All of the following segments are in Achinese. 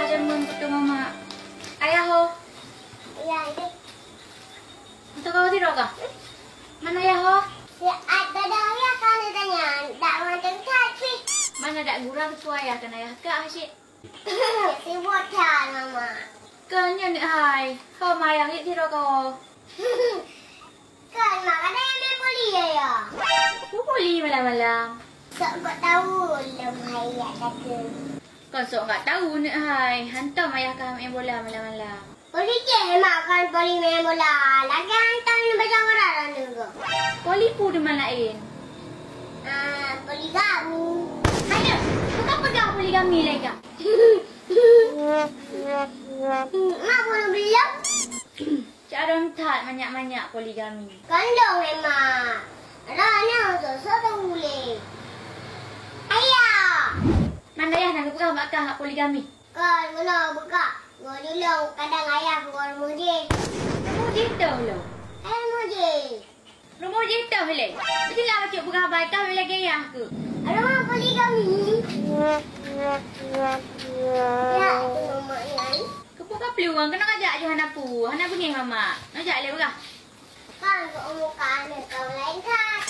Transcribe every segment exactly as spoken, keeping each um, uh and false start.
Jameun beutôi mamak. Ayah ho. Iya, iya. Untuk kau tidur kah? Mana ayah ho? Siat ada ayah kan ditanya, dak macam cat sih. Mana dak gura beutôi ayah kan ayah kak asyik. Sibuk cat mama. Kan nyan hai. Ho mayang yuk tidur kau. Kan mak kadang main poli ya ya. Ku poli malam-malam. Sok kok tahu lom hai ya kata. Kon sok nggak tahu neuk hai, hantom ayah kah main bola malam-malam. Poli ceh mak kon poli main bola, lagèe hantom ni baca Quran anu go. Poli pu teuma laén. Ah, poligami. Hai, bukan peugah poligami lé kah? Mak pun belum. Carông that manyak-manyak poligami. Kandong memang. Rana sosok tak boleh. Ayah. Mana ayah nak peugah bak kah poligami? Kan, meunoe bukak. Ngon ilong kadang ayah ngon mujih. Mujih teuh lo. Eh, mujih. Rumoh jih teuh lé. Meusilah bacut peugah bai kah lagèe yah keuh. Aroh poligami. Ya, itu mamak nyan. Keupeue ka plueng, keunoe kajak ju hana peue, hana beungéh mamak. Nyoe jak lé beurah. Kan keu muka aneuk kau laén that.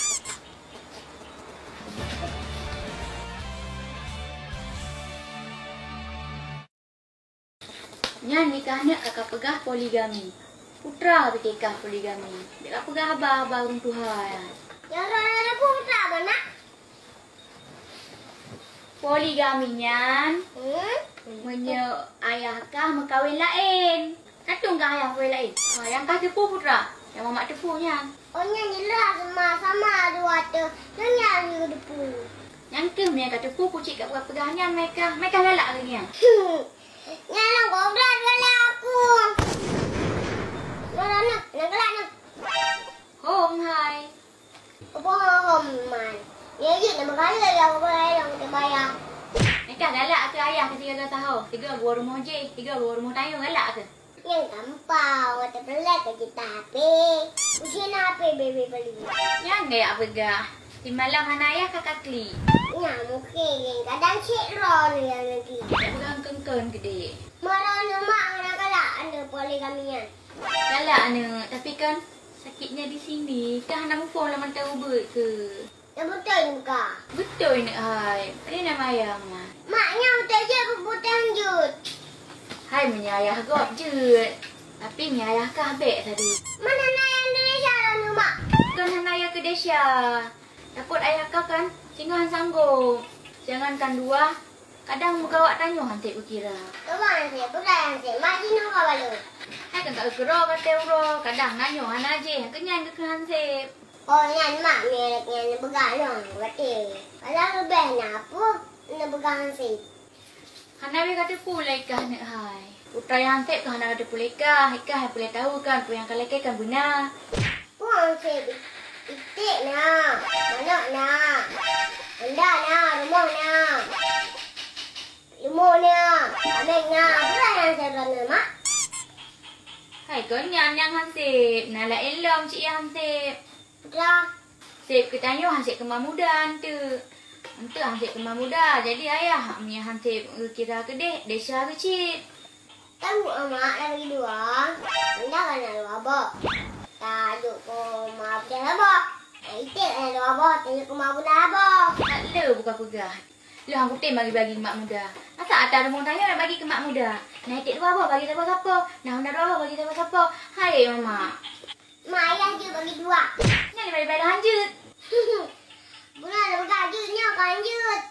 Nyan nikah neuk ka kapeugah poligami. Putra pih teuka poligami. Dek kapeugah haba-haba ureueng tuha nyan. Nyang raya putra bana? Poligami nyan, hmm? Meunyoe ayah kah meukawen laén. Ka tueng kah ayah meukawen laén? Ha, nyang kah teupeu putra. Nyang mamak teupeu nyan. Oh, nyan jeulaih sama-sama dua teuh. Nyan nyang teupeu. Nyang keuh meunyoe ka teupeu kucik ka peugah-peugah nyan, meukawen, meukawen galak keu nyan. Nyan nyang goblok galak aku. Nyan, nyan, nyan galak nyan. Hom hai. Apa hom man? Nyan jih na beukali lagi aku bayar yang kita bayar. Meukawen galak keu ayah keu tiga tahun. Tiga gua rumoh jih, tiga gua rumoh tayong galak keu. Nyang gampang, watèe peureulèe ka jeuet HP. Uji na HP bebe beli. Nyang gaya peugah. Simalam hana ayah ka kakli. Nyang mungkin kadang cit ron yang lagi. Pegang kengkeng gede. Marah nama anak galak anda poligami nyan. Galak aneuk, tapi kan sakitnya di sini. Kah hana muphom lam mata ubeut ke? Nyang beutôi neuka. Beutôi neuk hai. Pane nama ayah ma? Mak nyang beutôi jeuet beuputéh hanjeuet. Hai meunyoe ayah gob jeuet. Tapi nyoe ayah kah bèk tadi. Mana na ayah Indonesia lalu mak? Kon hana ayah keu desya. Takot ayah kah kan singoh han sanggob. Jangankan dua, kadang meugawak tanyoe han sép geukira. Coba han sép, peugah han sép. Mak jinoe ka balo. Hai kan ka geukeudroe watèe uroe, kadang na nyoe hana jih, keunyan geukheun han sép. Oh, nyan mak mirek nyan neupeugah lôn berarti. Padahai leubeh na peue neupeugah han sép. Hana bèk ka teupeu lé kah neuk hai. Putra nyang han sép kah hana ka teupeu lé kah, kah nyang peureulèe tahu kan peue nyang ka lakèe kan beuna. Peue han sép? Iték na, manok na, honda na, rumoh na. Leumo na, améng na, peue nyang han sép droeneuh mak? Hai kon nyan nyang han sép, na laén lom cit nyang han sép. Peue? Sép keu tanyoe han sép keumah muda eunteuk. Eunteuk han sép keumah muda, jadi ayah meunyoe han sép geukira keudeh, desya geucit. Tabu amak lagi dua, anda kan na dua boh. Tajuk keumah muda boh. Iték na dua boh, tajuk keumah muda boh. Tak le buka peugah. Lheuh kutem bagi-bagi keu mak muda. Masa ata rumoh tanyoe nak bagi keu mak muda? Na iték dua boh bagi sapo-sapo, na honda dua boh bagi sapo-sapo. Hai mamak. Mak ayah jeuet bagi dua. Nyan lima ribèe hanjeuet. Beuna leuka jeuet nyoe ka hanjeuet.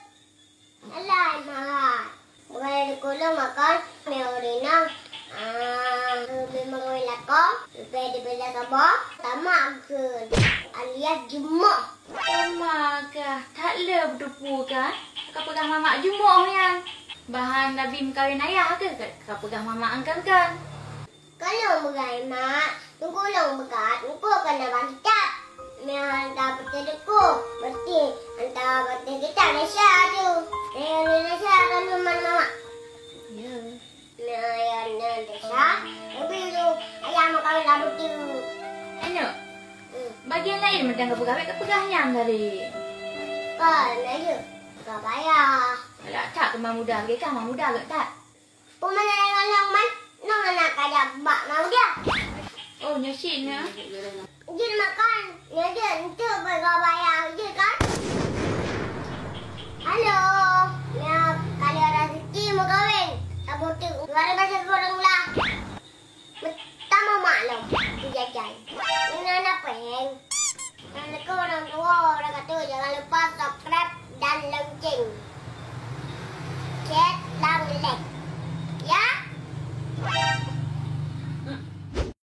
Alah mak. Bukan ada kolong makan. Mie urina. Ah, memang lakong. Lepas dibela sabar. Tamak ke. Alias jemoh. Oma kah, that le beuteupeue kan? Ka peugah mamak jumoh nyan. Bahan Nabi meukawen ayah keuh ka, ka peugah mamak angkan kan? Ka lôn beugai mak, teungku lôn beugat, teungku keuneuk ban kitab. Meuhan ta peuteudeuku, berarti anta peuteudeuku kitab Indonesia tu. Indonesia kan teman mamak. Ya. Nah, ya, nah, desa. Tapi tu, ayah mau kawin labu tu. Aneuk, hmm, bagian lain mantong ka peugah, ka peugah nyan tadi. Kan, ayo. Ka payah. Galak that keu mak muda, bagi kah mak muda galak that. Peue meunan ngon lôn man? Lôn hana kajak bak Maudia. Oh, nyoe cit nyoe. Jeuet makan, nyoe jeuet enteuk bak bayar jeuet kan? Halo, nyoe kali raseuki meukawen. Saboh teuk, dua ribu kurang lah. Tamah mak lôn, jajan. Nyoe na péng. Assalamualaikum warahmatullahi wabarakatuh. Jangan lupa